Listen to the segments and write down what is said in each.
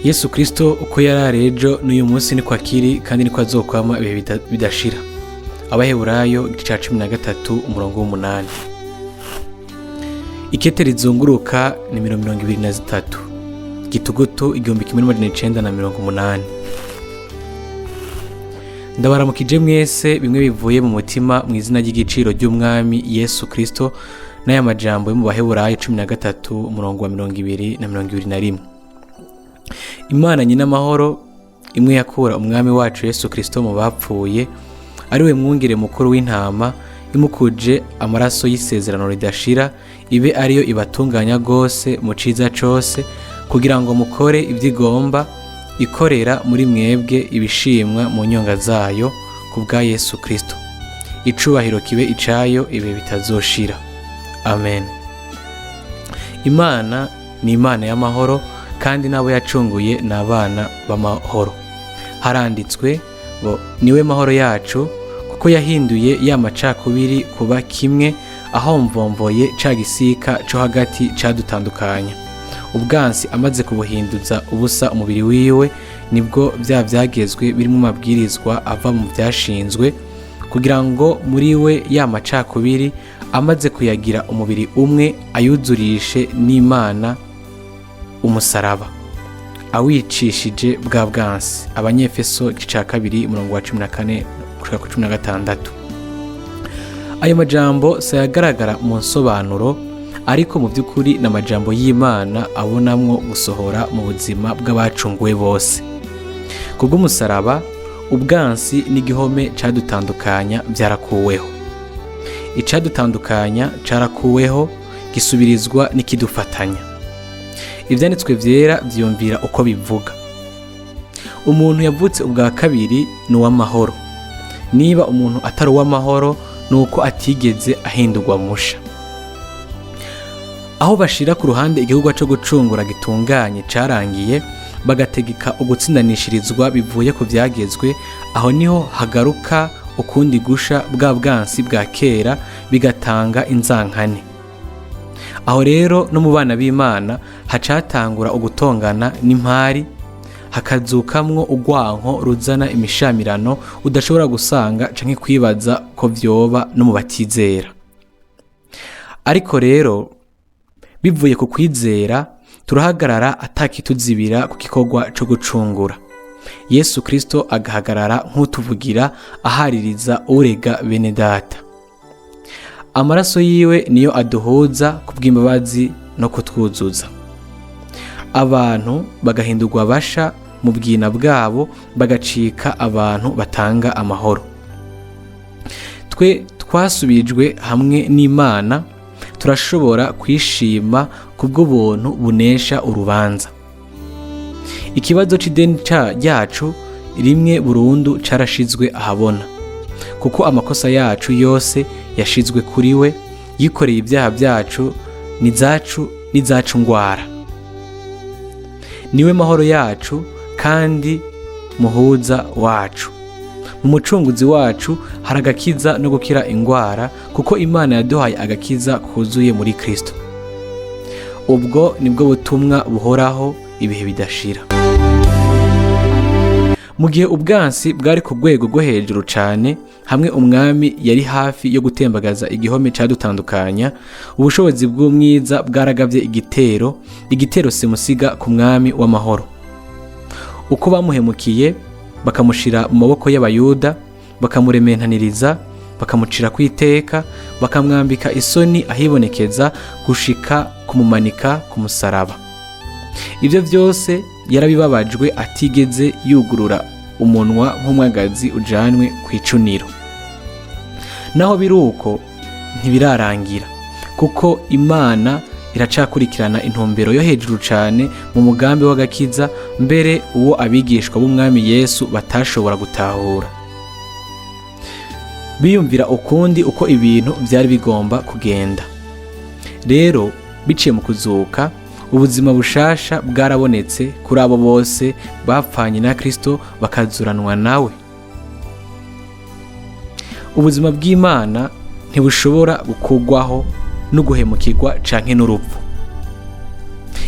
Yesu Kristo uko yarari ejo n'uyu munsi niko akiri kandi niko azokwama ibihe bidashira. Abaheburayo igice ca 13 umurongo w'8. Ikete rizunguruka nimero 23. Gitugutu 1980. Ndabaramukije mwese bimwe bivuye mu mutima mu izina ry'igiciro ry'Umwami Yesu Kristo n'aya majambo yo mu Baheburayo 13 umurongo wa 20 na 21. Imana nyina amahoro imwe yakura Umwami wacu Yesu Kristo mu bapfuye, ari we mwungere mukuru w'intama, imukuje amaraso y'isezerano ridashira, ibe ariyo ibatunganya rwose mu ciza cose, kugira ngo mukore ibyo igomba, ikorera muri mwebwe ibishimwa mu nyonga zayo ku bwa Yesu Kristo. Icubahiro kibe icayo ibihe bitazoshira. Amen. Imana ni Imana y'amahoro, kandi n'abo yacunguye ni abana b'amahoro. Haranditswe ngo niwe mahoro yacu, kuko yahinduye ya macakubiri kuba kimwe, ahomvomvoye ca gisika co hagati cadutandukanya. Ubwansi amaze kubuhinduza ubusa umubiri wiwe, nibwo vya vyagezwe birimwo amabwirizwa ava mu vyashinzwe, kugira ngo muri we ya macakubiri amaze kuyagira umubiri umwe ayuzurishe n'Imana umusaraba, awicishije bwa bwansi. Abanyefeso igice ca 2 umurongo wa 14 gushika ku 16. Ayo majambo sayagaragara mu nsobanuro, ariko mu by'ukuri ni amajambo y'Imana abonamwo gusohora mu buzima bw'abacunguwe bose. Kubw'umusaraba, ubwansi n'igihome cadutandukanya byarakuweho. Icadutandukanya carakuweho, gisubirizwa n'ikidufatanya. Ivyanditswe vyera vyiyumvira uko bivuga. Umuntu yavutse ubwa kabiri ni uw'amahoro. Niba umuntu atari uw'amahoro, ni uko atigeze ahindurwa musha. Aho bashira ku ruhande igikorwa co gucungura gitunganye carangiye, bagategeka ugutsindanishirizwa bivuye ku vyagezwe, aho niho hagaruka ukundi gusha bwa bwansi bwa kera, bigatanga inzankane. Aho rero no mu bana b'Imana hacatangura ugutongana n'impari, hakazukamwo urwanko ruzana imishamirano udashobora gusanga canke kwibaza ko vyoba no mu batizera. Ariko rero bivuye ku kwizera, turahagarara atakituzibira ku gikorwa co gucungura. Yesu Kristo agahagarara nk'utuvugira, ahaririza urega bene data. Amaraso yiwe niyo aduhuza kubw'imbabazi no kutwuzuza. Abantu bagahindurwa basha mu bwina bwabo, bagacika abantu batanga amahoro. Twe twasubijwe hamwe n'Imana, turashobora kwishima kubw'ubuntu bunesha urubanza. Ikibazo c'ideni ryacu rimwe burundu carashizwe ahabona, kuko amakosa yacu yose yashizwe kuri we, yikoreye ibyaha byacu n'izacu n'izacu ngwara. Niwe mahoro yacu kandi muhuza wacu. Mu mucunguzi wacu hari agakiza no gukira ingwara, kuko Imana yaduhaye agakiza kuzuye muri Kristo. Ubwo nibwo butumwa buhoraho ibihe bidashira. Mu gihe ubwansi bwari ku rwego rwo hejuru cane, hamwe Umwami yari hafi yo gutembagaza igihome cadutandukanya, ubushobozi bw'umwiza bwaragavye igitero, igitero simusiga ku Mwami w'amahoro. Uko bamuhemukiye, bakamushira mu maboko y'Abayuda, bakamurementaniriza, bakamucira kwiteka, bakamwambika isoni ahibonekeza, gushika kumumanika ku musaraba, ibyo byose yarabibabajwe atigeze yugurura umunwa, nk'umwagazi ujanwe ku icuniro. Naho biri uko, ntibirarangira, kuko Imana iracakurikirana intumbero yo hejuru cyane mu mugambi w'agakiza, mbere uwo abigishwa b'Umwami Yesu batashobora gutahura, biyumvira ukundi uko ibintu byari bigomba kugenda. Rero biciye mu kuzuka, ubuzima bushasha bwarabonetse kuri abo bose bapfanye na Kristo bakazuranwa nawe. Ubuzima bw'Imana ntibushobora gukugwaho no guhemukirwa canke n'urupfu.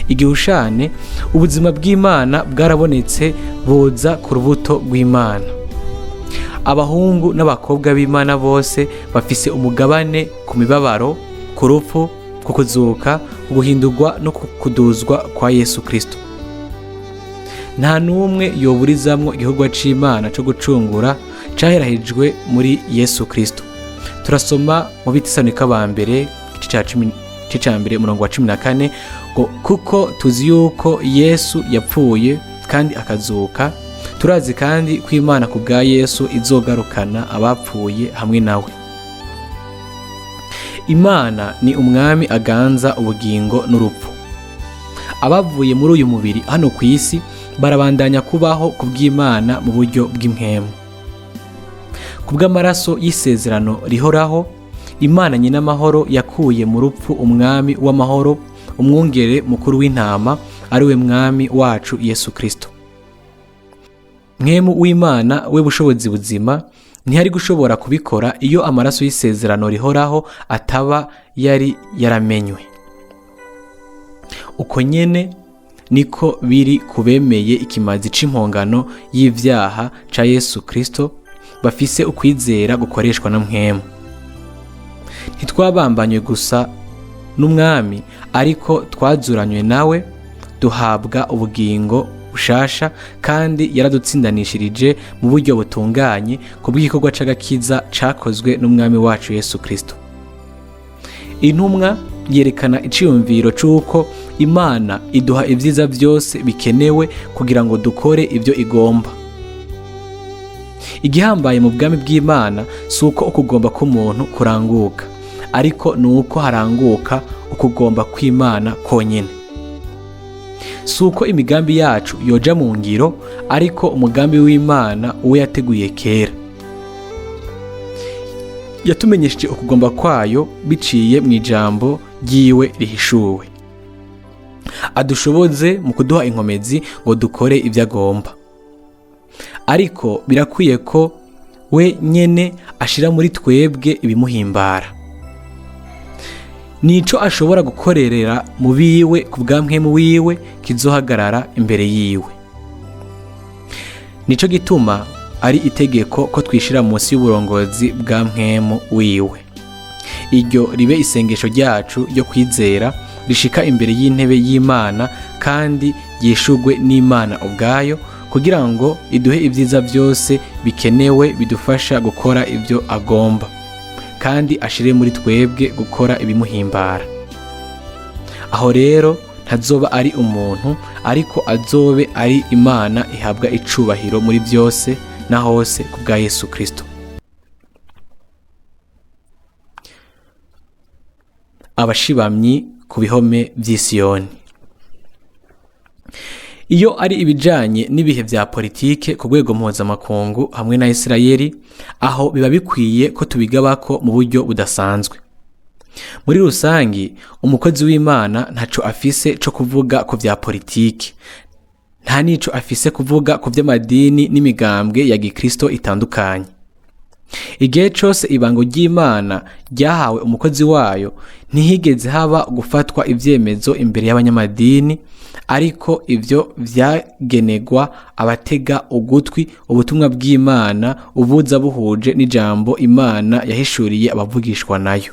Igihushane, ubuzima bw'Imana bwarabonetse buza ku rubuto rw'Imana. Abahungu n'abakobwa b'Imana bose bafise umugabane ku mibabaro, ku rupfu, ku kuzuka, ku guhindurwa no ku kuduzwa kwa Yesu Kristo. Nta n'umwe yoburizamwo igikorwa c'Imana co gucungura caherahejwe muri Yesu Kristo. Turasoma mu Bitesalonike ba mbere igice ca mbere umurongo wa 14 ngo kuko tuzi yuko Yesu yapfuye kandi akazuka, turazi kandi ko Imana ku bwa Yesu izogarukana abapfuye hamwe nawe. Imana ni umwami aganza ubugingo n'urupfu. Abavuye muri uyu mubiri hano ku isi barabandanya kubaho ku bw'Imana mu buryo bw'impwemu. Ku bw'amaraso y'isezerano rihoraho, Imana nyina amahoro yakuye mu rupfu umwami w'amahoro, umwungere mukuru w'intama, ari we mwami wacu Yesu Kristo. Mwemu w'Imana we bushobozi buzima ntiyari gushobora kubikora iyo amaraso y'isezerano rihoraho ataba yari yaramenywe. Uko nyene niko biri kubemeye ikimazi c'impongano y'ivyaha ca Yesu Kristo, bafise ukwizera gukoreshwa na mpwemu. Ntitwabambanywe gusa n'umwami, ariko twazuranywe nawe, duhabwa ubugingo bushasha, kandi yaradutsindanishirije mu buryo butunganye ku bw'igikorwa c'agakiza cakozwe n'umwami wacu Yesu Kristo. Intumwa yerekana iciyumviro c'uko Imana iduha ibyiza byose bikenewe kugira ngo dukore ibyo igomba. Igihambaye mu bwami bw'Imana si uko ukugomba k'umuntu kuranguka, ariko ni uko haranguka ukugomba kw'Imana konyine. Si uko imigambi yacu yoja mu ngiro, ariko umugambi w'Imana uwo yateguye kera. Yatumenyesheje ukugomba kwayo biciye mu ijambo ryiwe rihishuwe. Adushoboze mu kuduha inkomezi ngo dukore ibyo agomba. Ariko birakwiye ko we nyene ashira muri twebwe ibimuhimbara. Nico ashobora gukorerera mu biwe ku bwa mpwemu wiwe kizohagarara imbere yiwe. Nico gituma ari itegeko ko twishira munsi y'uburongozi bwa mpwemu wiwe. Iryo ribe isengesho ryacu ryo kwizera rishika imbere y'intebe y'Imana kandi ryishugwe n'Imana ubwayo, kugira ngo iduhe ibyiza byose bikenewe bidufasha gukora ibyo agomba, kandi ashire muri twebwe gukora ibimuhimbara. Aho rero ntazoba ari umuntu, ariko azobe ari Imana ihabwa icubahiro muri byose na hose ku bwa Yesu Kristo. Abashibamyi ku bihome vy'Isiyoni. Iyo ari ibijanye n'ibihe vya politike ku rwego mpuzamakungu hamwe na Isirayeli, aho biba bikwiye ko tubigabako mu buryo budasanzwe. Muri rusangi, umukozi w'Imana ntaco afise co kuvuga ku vya politike, nta nico afise kuvuga ku vy'amadini n'imigambwe ya gikristo itandukanye. Igihe cose ibango ry'Imana ryahawe umukozi wayo, ntihigeze haba gufatwa ivyemezo imbere y'abanyamadini, ariko ivyo vyagenegwa abatega ugutwi ubutumwa bw'Imana ubuza buhuje n'ijambo Imana yahishuriye abavugishwa nayo.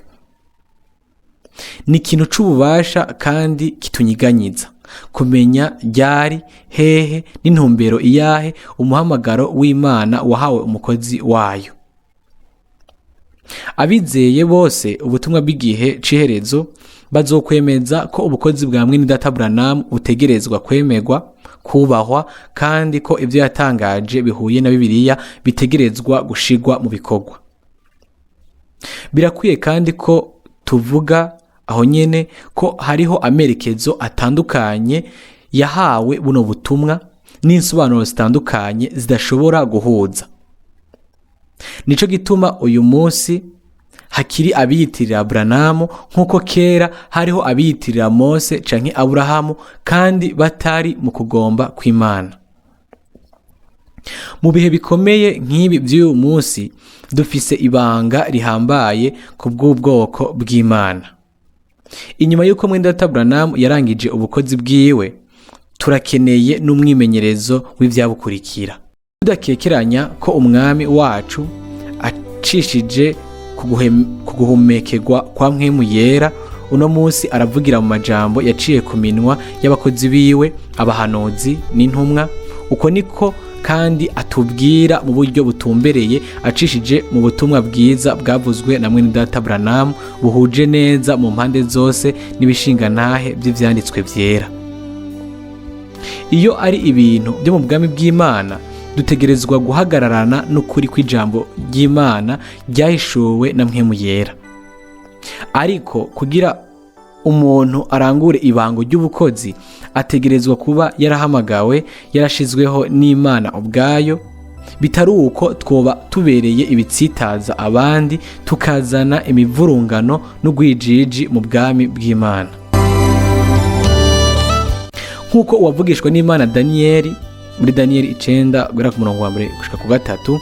Ni ikintu c'ububasha kandi kitunyiganyiza kumenya ryari, hehe n'intumbero iyahe umuhamagaro w'Imana wahawe umukozi wayo. Abizeye bose ubutumwa bw'igihe c'iherezo bazokwemeza ko ubukozi bwa mwene data Branham butegerezwa kwemerwa, kubahwa, kandi ko ivyo yatangaje bihuye na Bibiliya bitegerezwa gushigwa mu bikorwa. Birakwiye kandi ko tuvuga aho nyene ko hariho amerekezo atandukanye yahawe buno butumwa n'insobanuro zitandukanye zidashobora guhuza. Nico gituma uyu munsi hakiri abiyitirira Branham nk'uko kera hariho abiyitirira Mose canke Aburahamu, kandi batari mu kugomba kw'Imana. Mu bihe bikomeye nk'ibi vy'uyu munsi dufise ibanga rihambaye ku bw'ubwoko bw'Imana. Inyuma y'uko mwene Branham yarangije ubukozi bwiwe, turakeneye n'umwimenyerezo w'ivyabukurikira. Tudakekeranya ko Umwami wacu acishije ku guhumekerwa kwa Mpwemu Yera uno munsi aravugira mu majambo yaciye ku minwa y'abakozi biwe, abahanuzi n'intumwa. Uko niko kandi atubwira mu buryo butumbereye acishije mu butumwa bwiza bwavuzwe na mwene data Branham, buhuje neza mu mpande zose n'ibishingantahe by'ivyanditswe vyera. Iyo ari ibintu byo mu bwami bw'Imana, dutegerezwa guhagararana n'ukuri kw'ijambo ry'Imana ryahishuwe na Mpwemu Yera. Ariko kugira umuntu arangure ibango ry'ubukozi, ategerezwa kuba yarahamagawe, yarashizweho n'Imana ubwayo. Bitari uko, twoba tubereye ibitsitaza abandi, tukazana imivurungano n'ugwijiji mu bwami bw'Imana. Nk'uko uwavugishwa n'Imana Daniyeli muri Daniyeli 9 guhera ku murongo wa 1 gushika ku 3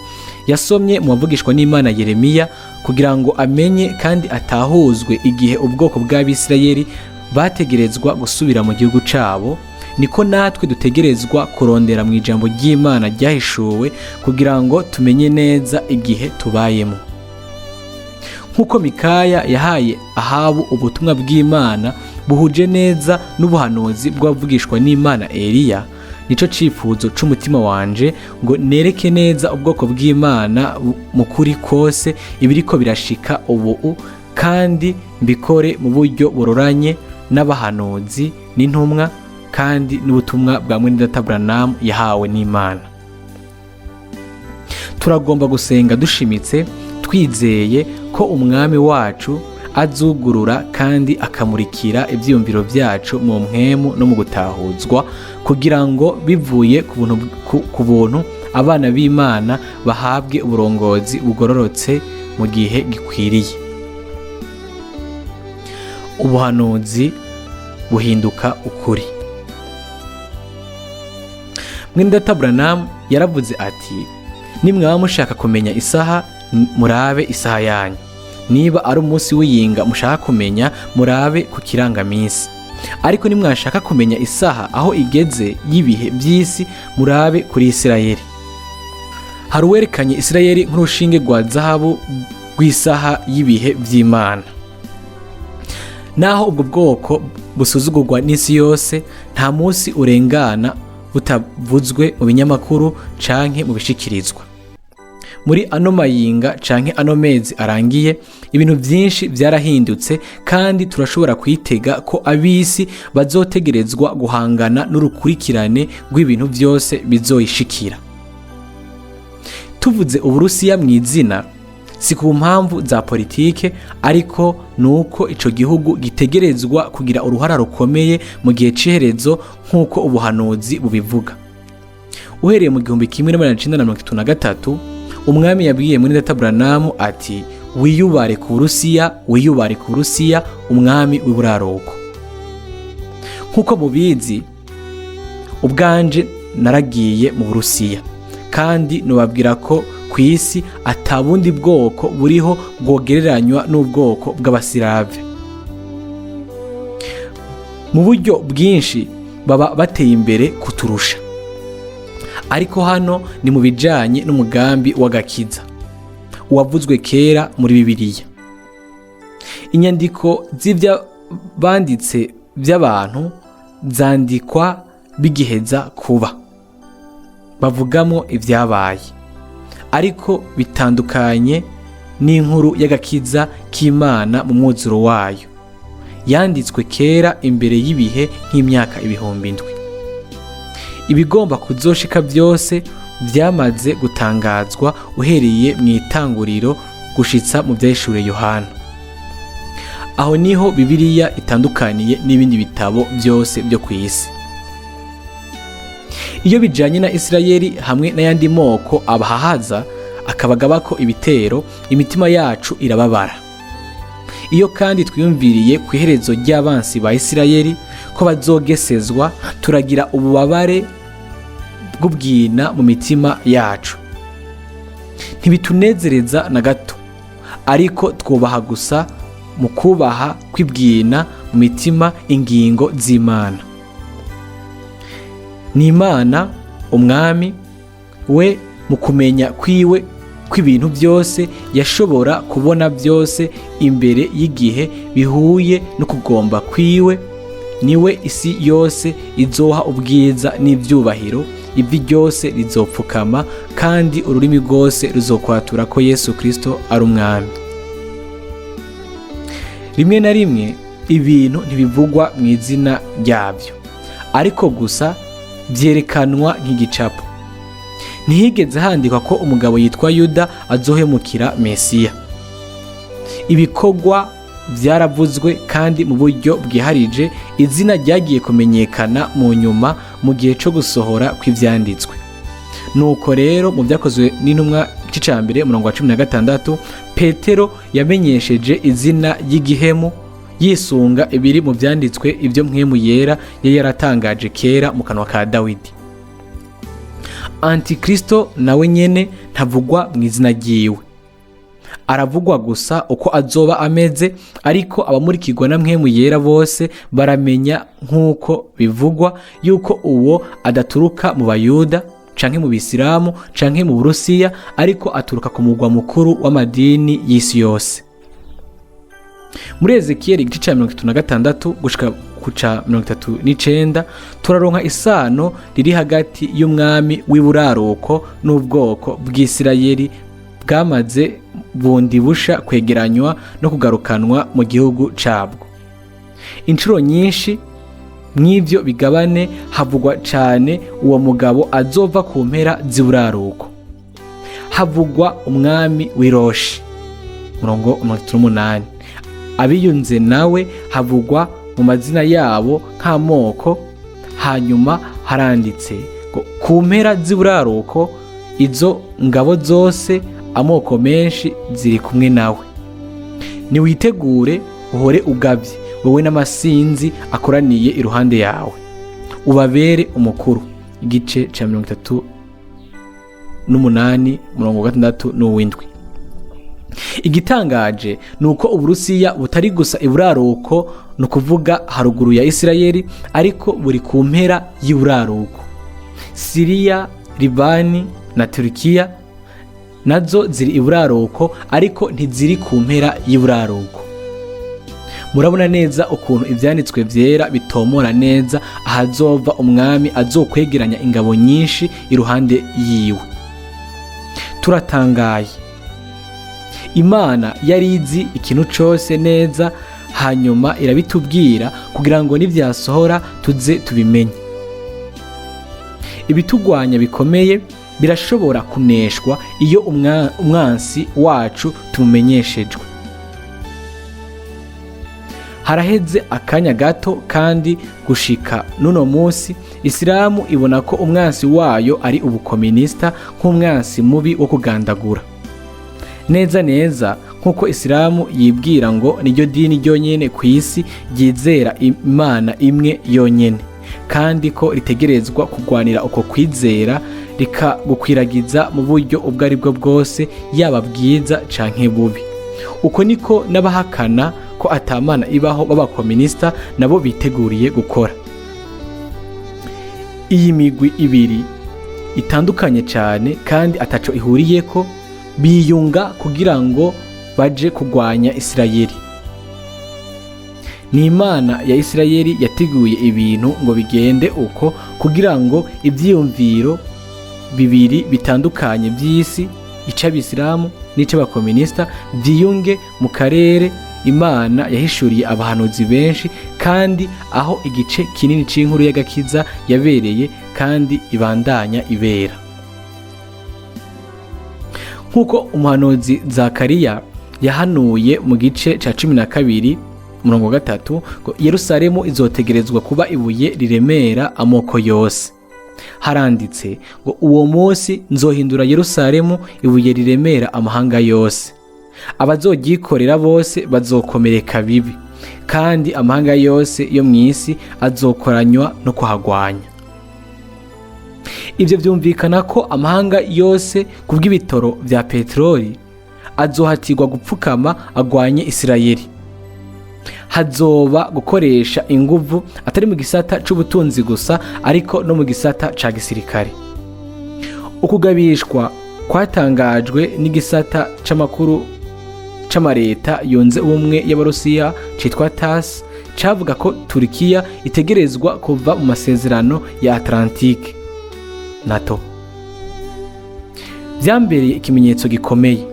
yasomye mu wavugishwa n'Imana Yeremiya kugira ngo amenye kandi atahuzwe igihe ubwoko bw'Abisirayeli bategerezwa gusubira mu gihugu cabo, niko natwe dutegerezwa kurondera mu ijambo ry'Imana ryahishuwe kugira ngo tumenye neza igihe tubayemo. Nk'uko Mikaya yahaye Ahabu ubutumwa bw'Imana buhuje neza n'ubuhanuzi bw'abavugishwa n'Imana Eliya, nico cifuzo c'umutima wanje ngo nereke neza ubwoko bw'Imana mu kuri kose ibiriko birashika ubu, kandi mbikore mu buryo buroranye n'abahanuzi n'intumwa kandi n'ubutumwa bwa mwene data Branham yahawe n'Imana. Turagomba gusenga dushimitse, twizeye ko Umwami wacu azugurura kandi akamurikira ivyiyumviro vyacu mu mpwemu no mu gutahuzwa, kugira ngo bivuye ku buntu abana b'Imana bahabwe uburongozi bugororotse mu gihe gikwiriye. Ubuhanuzi buhinduka ukuri. Mwene data Branham yaravuze ati: "Nimwaba mushaka kumenya isaha, murabe isaha yanyu. Niba ari umunsi w'iyinga mushaka kumenya, murabe ku kirangaminsi. Ariko nimwashaka kumenya isaha aho igeze y'ibihe by'isi, murabe kuri Isirayeli." Hari uwerekanye Isirayeli nk'urushinge rwa zahabu rw'isaha y'ibihe by'Imana. Naho ubwo bwoko busuzugurwa n'isi yose, nta munsi urengana butavuzwe mu binyamakuru canke mu bishikirizwa. Muri ano mayinga canke ano mezi arangiye, ibintu vyinshi vyarahindutse, kandi turashobora kwitega ko abisi bazotegerezwa guhangana n'urukurikirane rw'ibintu vyose bizoyishikira. Tuvuze Uburusiya mw'izina, si ku mpamvu za politike, ariko nuko ico gihugu gitegerezwa kugira uruhara rukomeye mu gihe c'iherezo nk'uko ubuhanuzi bubivuga. Uhereye mu 1933, Umwami yabwiye mwene data Branham ati: "Wiyubare ku Burusiya, wiyubare ku Burusiya, umwami w'iburaruko." Nk'uko mubizi, ubwanje naragiye mu Burusiya, kandi nubabwira ko ku isi ata bundi bwoko buriho bwogereranywa n'ubwoko bw'Abasilave. Mu buryo bwinshi baba bateye imbere kuturusha, ariko hano ni mu bijanye n'umugambi w'agakiza uwavuzwe kera muri Bibiliya. Inyandiko z'ibyo banditse by'abantu zandikwa bigiheza kuba, bavugamo ibyabaye, ariko bitandukanye n'inkuru y'agakiza k'Imana mu mwuzuro wayo yanditswe kera imbere y'ibihe nk'imyaka 7000. Ibigomba kuzoshika byose byamaze gutangazwa uhereye mu Itanguriro gushitsa mu Byahishuriwe Yohana. Aho niho Bibiliya itandukaniye n'ibindi bitabo byose byo ku isi. Iyo bijanye na Isirayeli hamwe n'ayandi moko abahahaza akabagabako ibitero, imitima yacu irababara. Iyo kandi twiyumviriye ku iherezo ry'abansi ba Isirayeli ko bazogesezwa, turagira ububabare bw'ubwina mu mitima yacu. Ntibitunezereza na gato, ariko twubaha gusa mu kubaha kwibwina mu mitima ingingo z'Imana. Ni Imana umwami we mu kumenya kwiwe kw'ibintu byose yashobora kubona byose imbere y'igihe bihuye no kugomba kwiwe. Niwe isi yose izoha ubwiza n'ivyubahiro, ivi ryose rizopfukama kandi ururimi rwose ruzokwatura ko Yesu Kristo ari umwami. Rimwe na rimwe ibintu ntibivugwa mu izina ryabyo, ariko gusa byerekanwa nk'igicapo. Ntihigeze handikwa ko umugabo yitwa Yuda azohemukira Mesiya. Ibikorwa byaravuzwe kandi mu buryo bwiharije izina ryagiye kumenyekana mu nyuma mu gihe cyo gusohora kw'ivyanditswe. Nuko rero mu byakozwe n'intumwa igice ca mbere umurongo wa 16, Petero yamenyesheje izina ry'igihemu yisunga ibiri mu vyanditswe ibyo Mpwemu Yera yari yaratangaje kera mu kanwa ka Dawidi. Antikristo nawe nyene ntavugwa mu izina ryiwe, aravugwa gusa uko azoba ameze, ariko abamurikirwa na Mpwemu Yera bose baramenya nk'uko bivugwa yuko uwo adaturuka mu Bayuda canke mu Bisilamu canke mu Burusiya, ariko aturuka ku mugwa mukuru w'amadini y'isi yose. Muri Ezekiyeli igice ca 36 gushika ku ca 39 turaronka isano riri hagati y'umwami w'iburaruko n'ubwoko bw'Isirayeli bwamaze bundi busha kwegeranywa no kugarukanwa mu gihugu cabwo. Inshuro nyinshi mw'ivyo bigabane havugwa cane uwo mugabo azova ku mpera z'iburaruko. Havugwa umwami w'iroshi murongo 38, abiyunze nawe havugwa mu mazina yabo nk'amoko. Hanyuma haranditse ngo ku mpera z'iburaruko izo ngabo zose amoko menshi ziri kumwe nawe. Niwitegure uhore ugabye, wowe n'amasinzi akoraniye iruhande yawe, ubabere umukuru. Igice ca 38 murongo 6 n'uwindwi. Igitangaje ni uko Uburusiya butari gusa iburaruko, ni ukuvuga haruguru ya Isirayeli, ariko buri ku mpera y'iburaruko. Siriya, Libani na Turukiya nazo ziri iburaruko, ariko ntiziri ku mpera y'iburaruko. Murabona neza ukuntu ivyanditswe vyera bitomora neza ahazova umwami azokwegeranya ingabo nyinshi iruhande yiwe. Turatangaye. Imana yari izi ikintu cose neza, hanyuma irabitubwira kugira ngo nivyasohora tuze tubimenye. Ibitugwanya bikomeye birashobora kuneshwa iyo umwansi wacu tumumenyeshejwe. Haraheze akanya gato kandi gushika nuno munsi Isilamu ibona ko umwansi wayo ari ubukominista nk'umwansi mubi wo kugandagura. Neza neza nk'uko Isilamu yibwira ngo niryo dini ryonyene ku isi ryizera Imana imwe yonyene, kandi ko ritegerezwa kugwanira uko kwizera rikagukwiragiza mu buryo ubwo ari bwo bwose, yaba bwiza canke bubi. Uko niko n'abahakana ko atamana ibaho b'abakominista nabo biteguriye gukora. Iyi migwi ibiri itandukanye cyane kandi ataco ihuriyeko biyunga kugira ngo baje kugwanya Isirayeli. Ni Imana ya Isirayeli yateguye ibintu ngo bigende uko kugira ngo ivyiyumviro bibiri bitandukanye by'isi, ic'abisilamu n'ic'abakominista, vyiyunge mu karere Imana yahishuriye abahanuzi benshi, kandi aho igice kinini c'inkuru y'agakiza yabereye kandi ibandanya ibera. Nk'uko umuhanuzi Zakariya yahanuye mu gice ca 12 murongo 3 ngo Yerusalemu izotegerezwa kuba ibuye riremera amoko yose. Haranditse ngo uwo munsi nzohindura Yerusalemu ibuye riremera amahanga yose, abazogyikorera bose bazokomereka bibi, kandi amahanga yose yo mw'isi azokoranywa no kuhagwanya. Ivyo vyumvikana ko amahanga yose kubw'ibitoro vya peteroli azohatirwa gupfukama agwanye Isirayeli. Hazoba gukoresha inguvu atari mu gisata c'ubutunzi gusa, ariko no mu gisata ca gisirikare. Ukugabishwa kwatangajwe n'igisata c'amakuru c'amareta yunze ubumwe y'Abarusiya citwa TASS, cavuga ko Turikiya itegerezwa kuva mu masezerano ya Atlantike NATO. Vyambereye ikimenyetso gikomeye.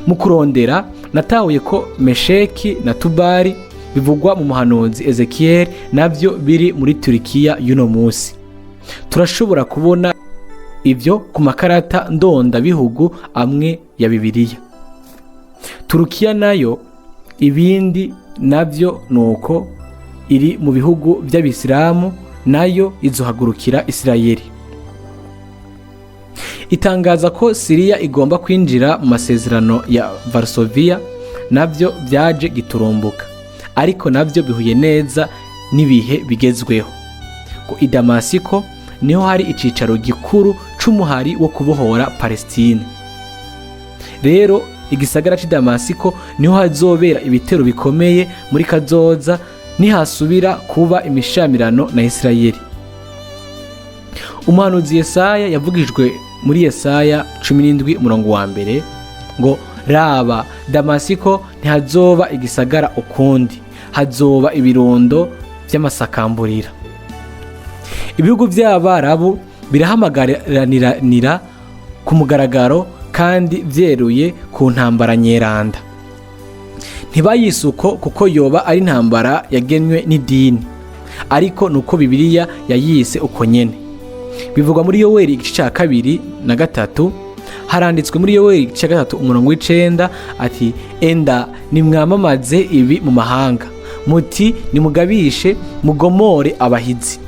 Mu kurondera, natahuye ko Mesheki na Tubari bivugwa mu muhanuzi Ezekiel navyo biri muri Turikiya y'uno munsi. Turashobora kubona ivyo ku makarata ndonda bihugu amwe ya Bibiliya. Turukiya nayo ibindi navyo nuko iri mu bihugu by'Abisilamu, nayo izohagurukira Isirayeli. Itangaza ko Siriya igomba kwinjira mu masezerano ya Varsovia navyo byaje giturumbuka, ariko navyo bihuye neza n'ibihe bigezweho. Ngo i Damasiko niho hari icicaro gikuru c'umuhari wo kubohora Palestine. Rero igisagara c'i Damasiko niho hazobera ibitero bikomeye muri kazoza nihasubira kuba imishamirano na Isirayeli. Umuhanuzi Yesaya yavugijwe muri Yesaya 17 umurongo wa 1 ngo: "Raba, Damasiko ntihazoba igisagara ukundi, hazoba ibirundo by'amasakamburira." Ibihugu by'Abarabu birahamagaranira ku mugaragaro kandi byeruye ku ntambara nyeranda. Ntibayise uko kuko yoba ari intambara yagenwe n'idini, ariko nuko Bibiliya yayise uko nyene. Bivugwa muri Yoweri igice cya 2 na 3. Haranditswe muri Yoweri igice cya 3 umurongo w'9 ati: "Enda nimwamamaze ibi mu mahanga, muti nimugabishe, mugomore abahizi,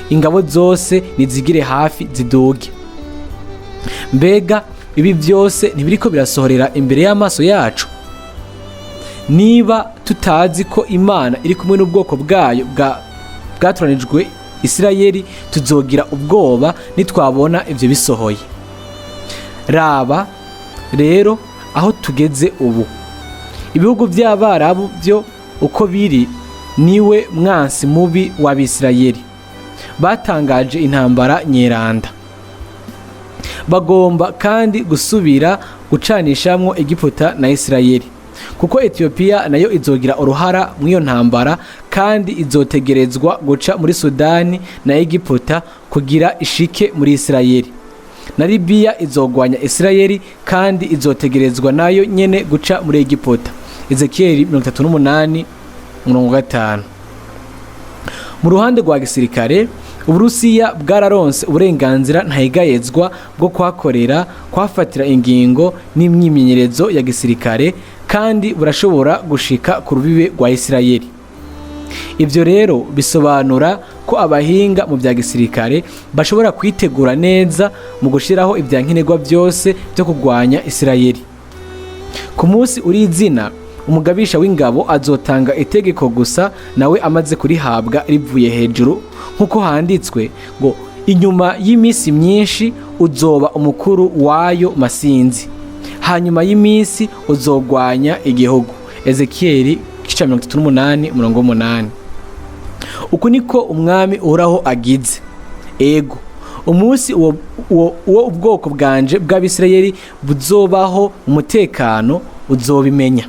ingabo zose nizigire hafi ziduge." Mbega ibi byose ntibiriko birasohorera imbere y'amaso yacu? Niba tutazi ko Imana iri kumwe n'ubwoko bwayo bwatoranijwe Isirayeli, tuzogira ubwoba nitwabona ibyo bisohoye. Raba rero aho tugeze ubu. Ibihugu by'Abarabu byo uko biri niwe mwansi mubi w'Abisirayeli. Batangaje intambara nyeranda. Bagomba kandi gusubira gucanishamwo Egiputa na Isirayeli, kuko Etiyopiya nayo izogira uruhara mu iyo ntambara, kandi izotegerezwa guca muri Sudani na Egiputa kugira ishike muri Isirayeli. Na Libiya izogwanya Isirayeli, kandi izotegerezwa nayo nyene guca muri Egiputa. Ezekiyeli 38 umurongo 5. Mu ruhande rwa gisirikare, Uburusiya bwararonse uburenganzira ntayigayezwa bwo kuhakorera, kuhafatira ingingo n'imyimenyerezo ya gisirikare, kandi burashobora gushika ku rubibe rwa Isirayeli. Ibyo rero bisobanura ko abahinga mu bya gisirikare bashobora kwitegura neza mu gushyiraho ibya nkenerwa byose byo kurwanya Isirayeli. Ku munsi uri izina, umugabisha w'ingabo azotanga itegeko gusa nawe amaze kurihabwa rivuye hejuru, nk'uko handitswe ngo: "Inyuma y'iminsi myinshi uzoba umukuru wayo masinzi, hanyuma y'iminsi uzogwanya igihugu." Ezekiyeli 38 umurongo w'8. Uku niko Umwami Uhoraho agize: ego, umunsi uwo ubwoko bwanje bw'Abisirayeli buzobaho umutekano uzobimenya.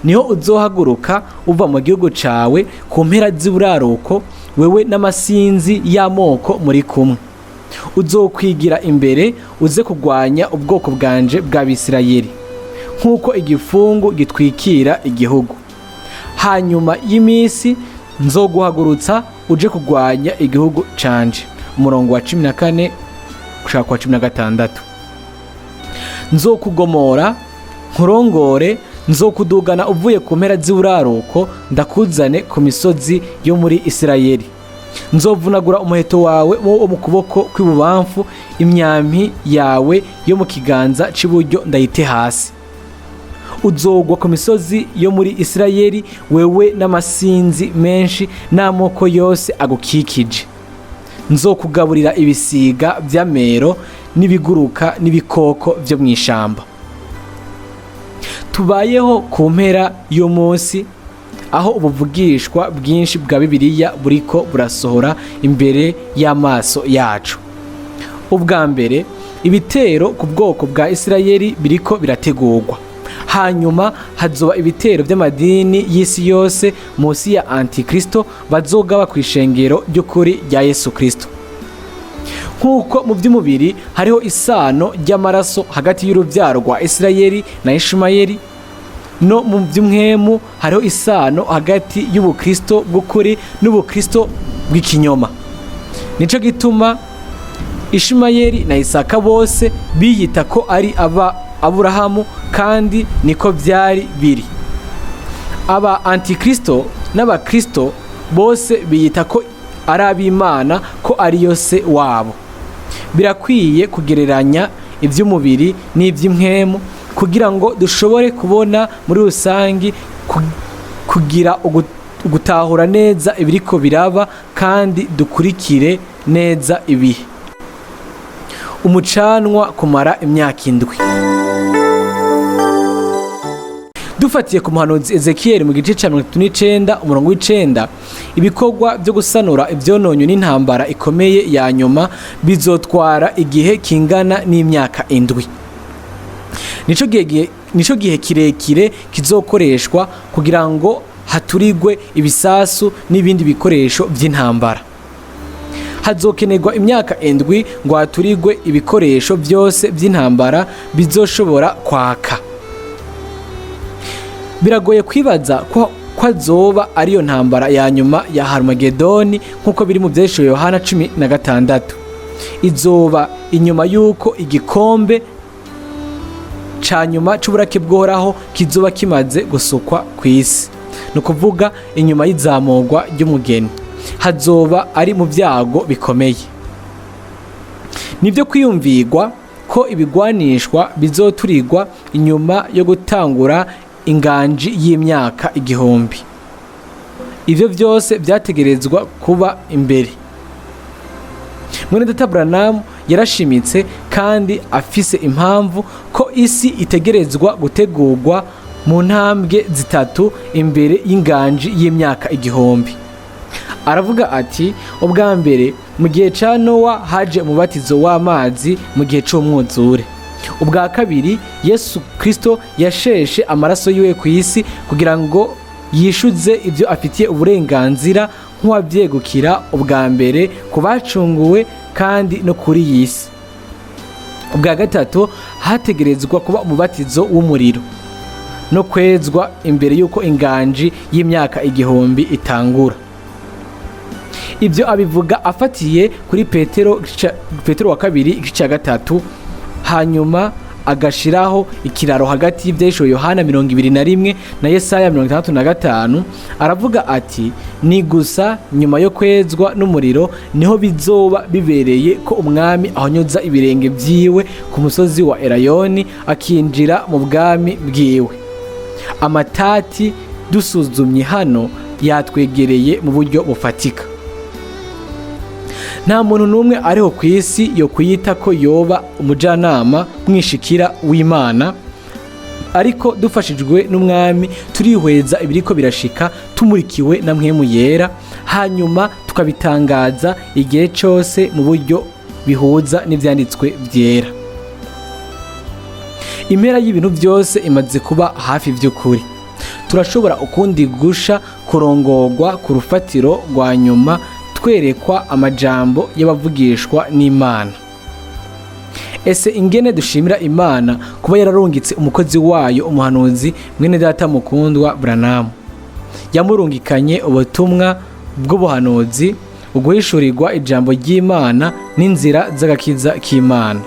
Niho uzohaguruka uva mu gihugu cawe ku mpera z'iburaruko, wewe n'amasinzi y'amoko muri kumwe. Uzokwigira imbere uze kurwanya ubwoko bwanje bw'Abisirayeli nk'uko igifungu gitwikira igihugu. Hanyuma y'iminsi nzoguhagurutsa uje kurwanya igihugu canje. Umurongo wa 14 gushaka kwa 16. Nzokugomora nkurongore, nzokudugana uvuye ku mpera z'iburaruko, ndakuzane ku misozi yo muri Isirayeli. Nzovunagura umuheto wawe wo mu kuboko kw'ibubamfu, imyampi yawe yo mu kiganza cy'iburyo ndayite hasi. Uzogwa ku misozi yo muri Isirayeli, wewe n'amasinzi menshi n'amoko yose agukikije. Nzokugaburira ibisiga by'amero n'ibiguruka n'ibikoko byo mu ishamba. Tubayeho ku mpera y'umunsi. Aho ubuvugishwa bwinshi bwa Bibiliya buriko burasohora imbere y'amaso yacu. Ubwa mbere, ibitero ku bwoko bwa Isirayeli biriko birategurwa. Hanyuma hazoba ibitero by'amadini y'isi yose munsi ya Antikristo bazogaba ku ishengero ry'ukuri rya Yesu Kristo. Nk'uko mu by'umubiri hariho isano ry'amaraso hagati y'urubyaro rwa Isirayeli na Ishumayeli, no mu by'umwemu hariho isano hagati y'ubukristo bw'ukuri n'ubukristo bw'ikinyoma. Nico gituma Ishumayeli na Isaka bose biyita ko ari aba Aburahamu, kandi niko byari biri. Aba antikristo n'abakristo bose biyita ko ari ab'Imana, ko ari yo se wabo. Birakwiye kugereranya iby'umubiri n'iby'impwemu kugira ngo dushobore kubona muri rusange, kugira gutahura neza ibiriko biraba kandi dukurikire neza ibihe. Umucanwa kumara imyaka 7. Dufatiye ku muhanuzi Ezekiyeli mu gice cya 39 umurongo w'9, ibikorwa byo gusanura ibyononywe n'intambara ikomeye ya nyuma bizotwara igihe kingana n'imyaka 7. Nico gihe kirekire kizokoreshwa kugira ngo haturigwe ibisasu n'ibindi bikoresho by'intambara. Hazokenerwa imyaka 7 ngo haturigwe ibikoresho byose by'intambara bizoshobora kwaka. Biragoye kwibaza ko azoba ariyo ntambara ya nyuma ya Harmagedoni, nk'uko biri mu byeshuwe Yohana 16. Izoba inyuma y'uko igikombe ca nyuma c'uburake bw'Uhoraho kizoba kimaze gusukwa ku isi, ni ukuvuga inyuma y'izamurwa ry'umugeni. Hazoba ari mu byago bikomeye. Nibyo kwiyumvirwa ko ibigwanishwa bizoturigwa inyuma yo gutangura inganji y'imyaka 1000. Ivyo byose byategerezwa kuba imbere. Mwene data Branham yarashimitse kandi afise impamvu ko isi itegerezwa gutegurwa mu ntambwe zitatu imbere y'inganji y'imyaka 1000. Aravuga ati: ubwa mbere, mu gihe ca Nowa haje umubatizo w'amazi mu gihe c'umwuzure. Ubwa kabiri, Yesu Kristo yasheshe amaraso yiwe ku isi kugira ngo yishuze ibyo afitiye uburenganzira nk'uwabyegukira ubwa mbere ku bacunguwe kandi no kuri iyi si. Ubwa gatatu, hategerezwa kuba umubatizo w'umuriro no kwezwa imbere y'uko inganji y'imyaka 1000 itangura. Ibyo abivuga afatiye kuri Petero wa kabiri igice cya 3, hanyuma agashiraho ikiraro hagati y'ibyesho Yohana 21 na Yesaya 65. Aravuga ati: ni gusa nyuma yo kwezwa n'umuriro niho bizoba bibereye ko umwami ahonyoza ibirenge byiwe ku musozi wa Erayoni akinjira mu bwami bwiwe. Amatati dusuzumye hano yatwegereye mu buryo bufatika. Nta muntu n'umwe ariho ku isi yo kuyita ko yoba umujyanama mwishikira w'Imana, ariko dufashijwe n'umwami turihweza ibiriko birashika tumurikiwe na mpwemu yera, hanyuma tukabitangaza igihe cyose mu buryo bihuza n'ibyanditswe byera. Impera y'ibintu byose imaze kuba hafi by'ukuri. Turashobora ukundi gusha kurongorwa ku rufatiro rwa nyuma, twerekwa amajambo y'abavugishwa n'Imana. Ese ingene dushimira Imana kuba yararungitse umukozi wayo umuhanuzi mwene data mukundwa Branham. Yamurungikanye ubutumwa bw'ubuhanuzi, uguhishurirwa ijambo ry'Imana n'inzira z'agakiza k'Imana.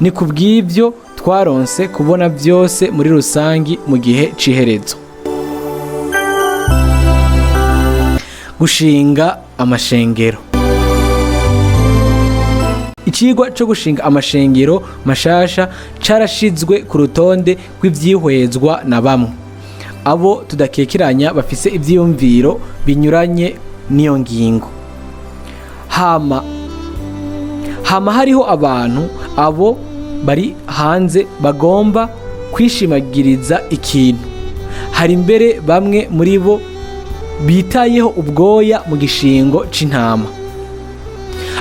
Ni kubw'ibyo twaronse kubona byose muri rusangi mu gihe c'iherezo. Gushinga amashengero. Icigwa cyo gushinga amashengero mashasha carashizwe ku rutonde rw'ivyihwezwa na bamwe abo tudakekeranya bafise ivyiyumviro binyuranye n'iyo ngingo. Hama hariho abantu abo bari hanze bagomba kwishimagiriza ikintu. Hari mbere bamwe muri bo bitayeho ubwoya mu gishingo c'intama.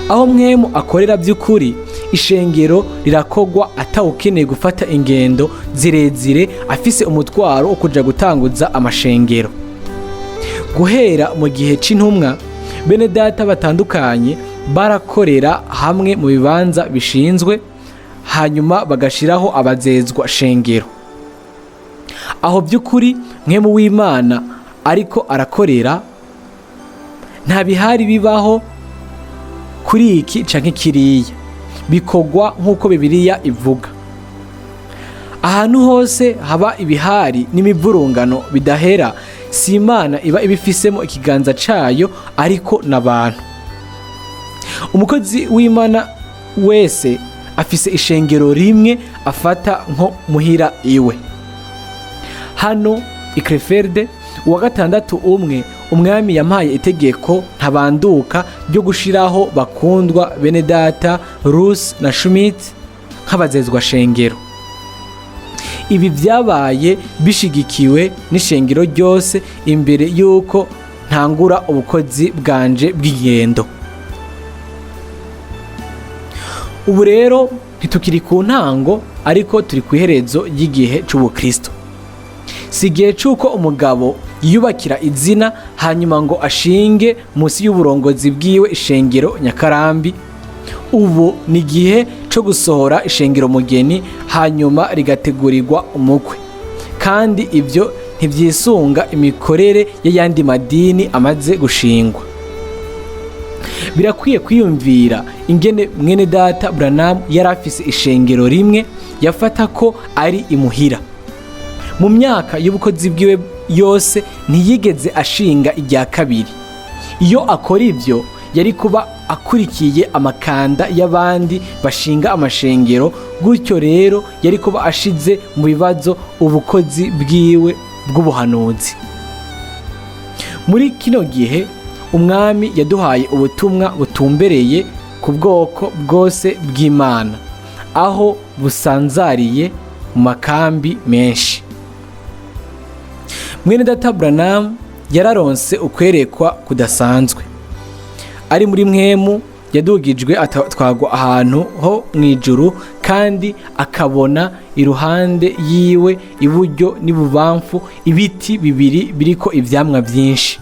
Aho Mpwemu akorera by'ukuri, ishengero rirakogwa atawukeneye gufata ingendo zirezire afise umutwaro wo kuja gutanguza amashengero. Guhera mu gihe c'intumwa, bene data batandukanye barakorera hamwe mu bibanza bishinzwe, hanyuma bagashiraho abazezwa shengero. Aho by'ukuri Mpwemu w'Imana ariko arakorera, nta bihari bibaho kuri iki canke kiriya, bikogwa nk'uko Bibiliya ivuga. Ahantu hose haba ibihari n'imivurungano bidahera, si Imana iba ibifisemo ikiganza cayo, ariko n'abantu. Umukozi w'Imana wese afise ishengero rimwe afata nko muhira iwe. Hano i Krefeld, uwa gatandatu umwe, umwami yampaye itegeko ntabanduka ryo gushiraho bakundwa bene data Russ na Schmidt nk'abazezwa shengero. Ibi byabaye bishigikiwe n'ishengero ryose imbere y'uko ntangura ubukozi bwanje bw'ingendo. Ubu rero ntitukiri ku ntango, ariko turi ku iherezo ry'igihe c'ubukristo. Si igihe c'uko umugabo yiyubakira izina hanyuma ngo ashinge munsi y'uburongozi bwiwe ishengero nyakarambi. Ubu ni igihe co gusohora ishengero mugeni, hanyuma rigategurirwa umukwe. Kandi ibyo ntivyisunga imikorere y'ayandi madini amaze gushingwa. Birakwiye kwiyumvira ingene mwene data Branham yari afise ishengero rimwe yafata ko ari imuhira. Mu myaka y'ubukozi bwiwe yose ntiyigeze ashinga irya kabiri. Iyo akora ibyo, yari kuba akurikiye amakanda y'abandi bashinga amashengero, gutyo rero yari kuba ashize mu bibazo ubukozi bwiwe bw'ubuhanuzi. Muri kino gihe umwami yaduhaye ubutumwa butumbereye ku bwoko bwose bw'Imana, aho busanzariye mu makambi menshi. Mwene data Branham yararonse ukwerekwa kudasanzwe. Ari muri Mpwemu, yadugijwe atwagwa ahantu ho mu ijuru, kandi akabona iruhande yiwe iburyo n'ibubamfu ibiti bibiri biriko ivyamwa vyinshi.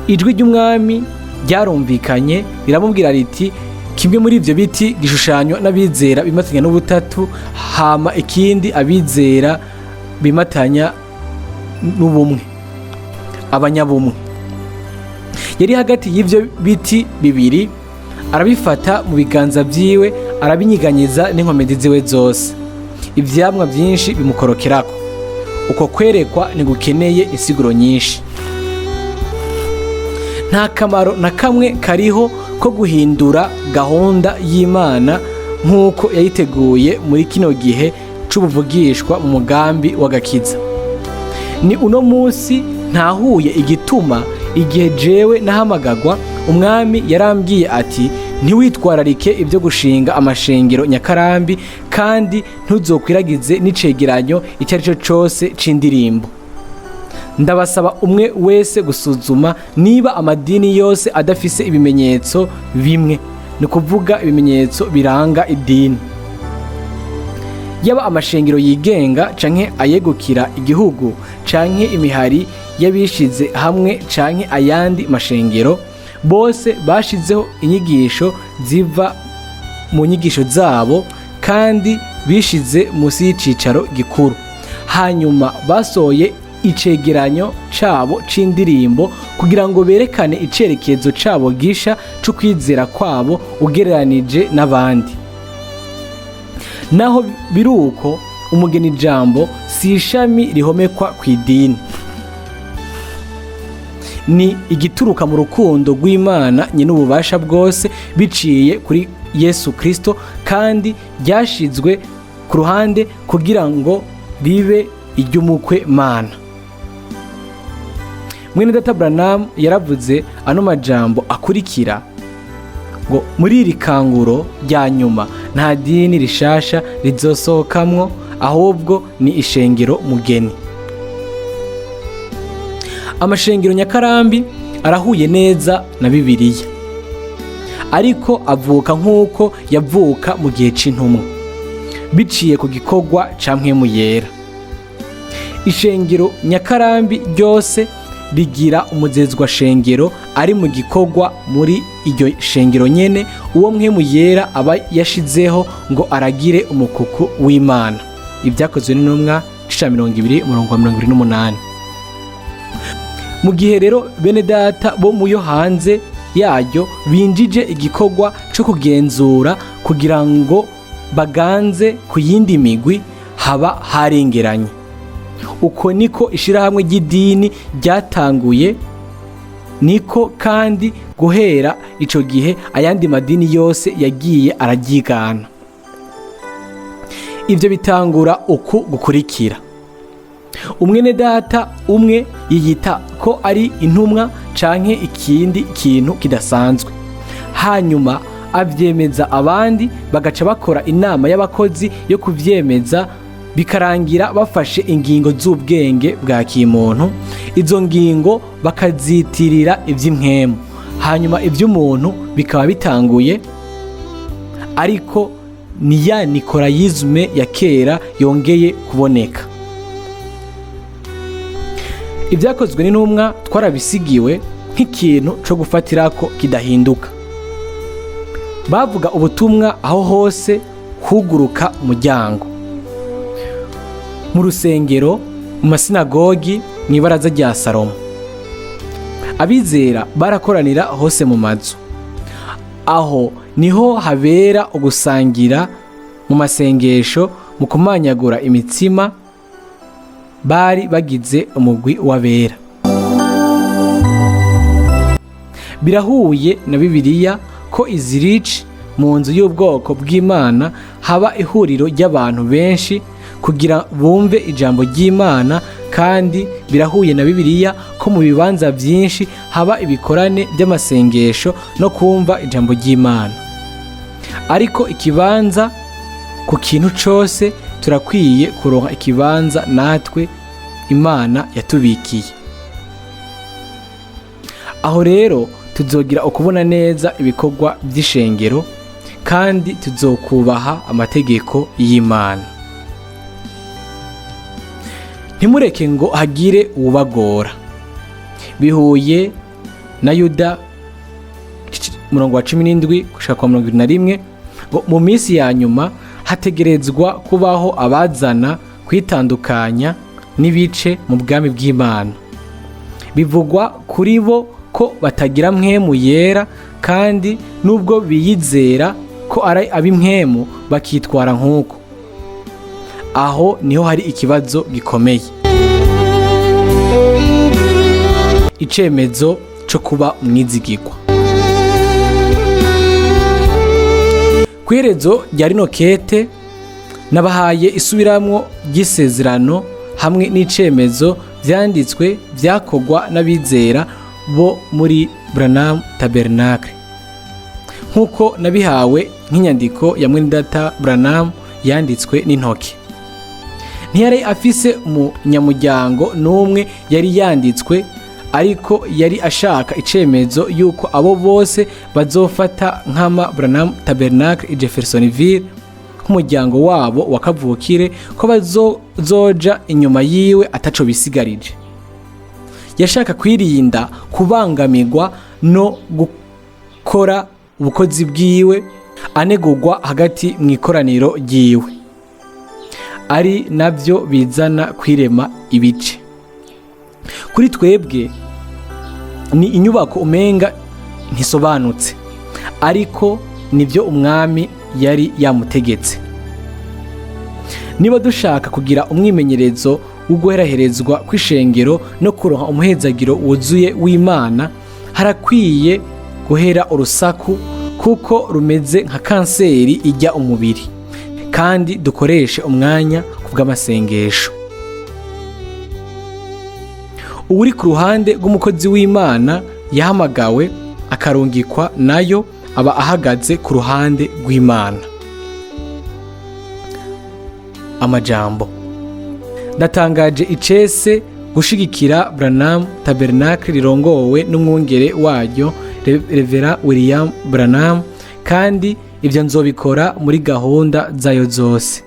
Ijwi ry'umwami ryarumvikanye riramubwira riti: kimwe muri ivyo biti gishushanywa n'abizera bimatanya n'ubutatu, hama ikindi abizera bimatanya n'ubumwe, abanyabumwe. Yari hagati y'ivyo biti bibiri, arabifata mu biganza vyiwe, arabinyiganyiza n'inkomezi ziwe zose, ivyamwa vyinshi bimukorokerako. Uko kwerekwa ntigukeneye insiguro nyinshi. Nta kamaro na kamwe kariho ko guhindura gahunda y'Imana nk'uko yayiteguye muri kino gihe c'ubuvugishwa mu mugambi w'agakiza. Ni uno munsi ntahuye igituma igihe jewe nahamagagwa, umwami yarambwiye ati: ntiwitwararike ibyo gushinga amashengero nyakarambi, kandi ntuzokwiragize n'icegeranyo icyo ari cyo cyose c'indirimbo. Ndabasaba umwe wese gusuzuma niba amadini yose adafise ibimenyetso bimwe, ni ukuvuga ibimenyetso biranga idini, yaba amashengero yigenga canke ayegukira igihugu canke imihari y'abishize hamwe canke ayandi mashengero. Bose bashizeho inyigisho ziva mu nyigisho zabo, kandi bishize munsi y'icicaro gikuru. Hanyuma basohoye icegeranyo cabo c'indirimbo kugira ngo berekane icerekezo cabo gisha c'ukwizera kwabo ugereranije n'abandi. Naho biruko, umugeni jambo si ishami rihomekwa ku idini, ni igituruka mu rukundo rw'Imana nyine ububasha bwose biciye kuri Yesu Kristo, kandi ryashizwe ku ruhande kugira ngo ribe iry'umukwe mana. Mwene data Branham yaravuze ano majambo akurikira ngo: muri iri kanguro rya nyuma nta dini rishasha rizosohokamwo, ahubwo ni ishengero mugeni. Amashengero nyakarambi arahuye neza na Bibiliya, ariko avuka nk'uko yavuka mu gihe c'intumwa, biciye ku gikorwa ca Mpwemu Yera. Ishengero nyakarambi ryose rigira umuzezwa shengero ari mu gikorwa muri iryo shengero nyene, uwo Mpwemu Yera aba yashizeho ngo aragire umukuku w'Imana. Ibyakozwe n'intumwa ica 20 umurongo wa 28. Mu gihe rero bene data bo mu yo hanze yaryo binjije igikorwa co kugenzura kugira ngo baganze ku yindi migwi, haba harengeranye. Uko niko ishirahamwe ry'idini ryatanguye, niko kandi guhera ico gihe ayandi madini yose yagiye araryigana. Ivyo bitangura uku gukurikira: umwene data umwe yiyita ko ari intumwa canke ikindi kintu kidasanzwe, hanyuma avyemeza abandi, bagaca bakora inama y'abakozi yo kuvyemeza, bikarangira bafashe ingingo z'ubwenge bwa kimuntu. Izo ngingo bakazitirira ivy'impwemu, hanyuma ivy'umuntu bikaba bitanguye, ariko ni ya nikorayizme ya kera yongeye kuboneka. Ibyakozwe n'intumwa twarabisigiwe nk'ikintu co gufatirako kidahinduka. Bavuga ubutumwa aho hose huguruka umuryango, mu rusengero, mu masinagogi, mu ibaraza rya Salomo. Abizera barakoranira hose mu mazu. Aho niho habera ugusangira, mu masengesho, mu kumanyagura imitsima. Bari bagize umugwi w'abera. Birahuye na Bibiliya ko izirici mu nzu y'ubwoko bw'Imana haba ihuriro ry'abantu benshi kugira bumve ijambo ry'Imana, kandi birahuye na Bibiliya ko mu bibanza byinshi haba ibikorane by'amasengesho no kumva ijambo ry'Imana. Ariko ikibanza ku kintu cose, turakwiye kuronka ikibanza natwe Imana yatubikiye. Aho rero tuzogira ukubona neza ibikorwa by'ishengero, kandi tuzokubaha amategeko y'Imana. Ntimureke ngo hagire uwubagora. Bihuye na Yuda umurongo wa 17 gushika kwa 21, ngo mu minsi ya nyuma hategerezwa kubaho abazana kwitandukanya n'ibice mu bwami bw'Imana. Bivugwa kuri bo ko batagira Mpwemu Yera, kandi nubwo biyizera ko ari ab'impwemu bakitwara nk'uko. Aho niho hari ikibazo gikomeye. Icemezo co kuba umwizigirwa. Kw'iherezo rya rino kete nabahaye isubiramwo ry'isezerano hamwe n'icemezo vyanditswe vyakorwa n'abizera bo muri Branham Tabernacle, nk'uko nabihawe nk'inyandiko ya mwenedata Branham yanditswe n'intoke. Ntiyari afise umunyamuryango n'umwe yari yanditswe, ariko yari ashaka icemezo yuko abo bose bazofata nk'ama Branham Tabernacle i Jeffersonville nk'umuryango wabo wa kavukire, ko bazoja inyuma yiwe ataco bisigarije. Yashaka kwirinda kubangamirwa no gukora ubukozi bwiwe anegurwa hagati mu ikoraniro ryiwe, ari navyo bizana kwirema ibice. Kuri twebwe ni inyubako umenga ntisobanutse, ariko nibyo umwami yari yamutegetse. Niba dushaka kugira umwimenyerezo wo guheraherezwa kw'ishengero no kuronka umuhezagiro wuzuye w'Imana, harakwiye guhera urusaku, kuko rumeze nka kanseri ijya umubiri, kandi dukoreshe umwanya ku bw'amasengesho. Uwuri ku ruhande rw'umukozi w'Imana yahamagawe akarungikwa nayo aba ahagaze ku ruhande rw'Imana. Amajambo ndatangaje icese Gushigikira Branham Tabernacle rirongowe n'umwungere waryo, Reverend William Branham, kandi ibyo nzobikora muri gahunda zayo zose.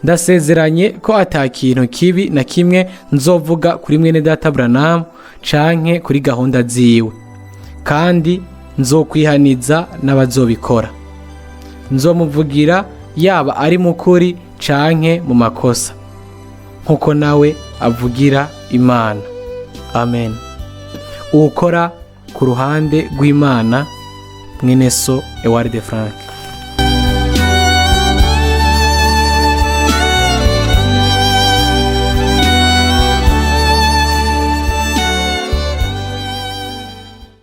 Ndasezeranye ko ata kintu kibi na kimwe nzovuga kuri mwene data Branham canke kuri gahunda ziwe, kandi nzokwihaniza n'abazobikora. Nzomuvugira yaba ari mu kuri canke mu makosa, nkuko nawe avugira Imana. Amen. Uwukora ku ruhande rw'Imana, mwene so Ewald Frank.